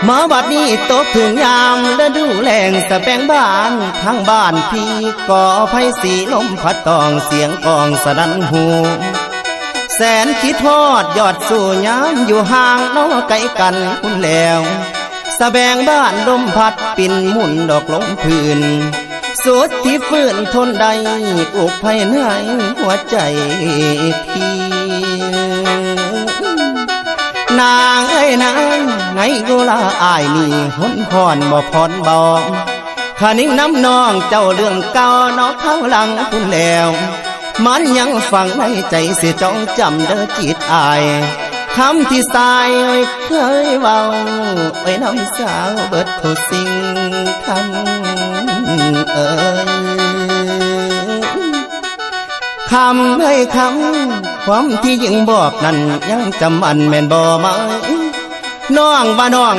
ມາບັດນີ້ຕົກເຖິງຍາມລະດູແລ້ງ ສະແປງບ້ານ ທາງບ້ານພີ່ກໍໄພສີລົມພັດຕ້ອງ ສຽງກ້ອງສະໜັ່ນຫູ ແສນຄິດຮອດຍອດສູ່ຍາມຢູ່ຫ່າງເນາະ ໄກກັນພຸ້ນແລ້ວ ສະແບງບ້ານລົມພັດປິ່ນໝຸ່ນດອກລົງພື້ນ ສຸດທີ່ຟື້ນທົນໄດ້ ອຸກໄພໃນຫົວໃຈພີ່ ນາງເອີຍນາງ ໃນເວລາອ້າຍນີ້ຫົນຫ້ອນບໍ່ຜ່ອນເບົາ ຄະນຶງນຳນ້ອງເຈົ້າເລື່ອງເກົ່າເນາະ ຄາວຫຼັງພຸ້ນແລ້ວ ມັນຍັງຝັງໃນໃຈ ຊິຈ້ອງຈຳເດີຈິດອ້າຍ ຄຳທີ່ຊາຍເຄີຍເວົ້າ ໄວ້ນຳສາວເບິດທຸກສິ່ງ ຄຳເອີຍ ຄຳເອີຍ ຄຳ ຄວາມທີ່ຍິງບອກນັ້ນ ຍັງຈຳໝັ້ນແມ່ນບໍ່ໄໝ? ນ້ອງວ່ານ້ອງ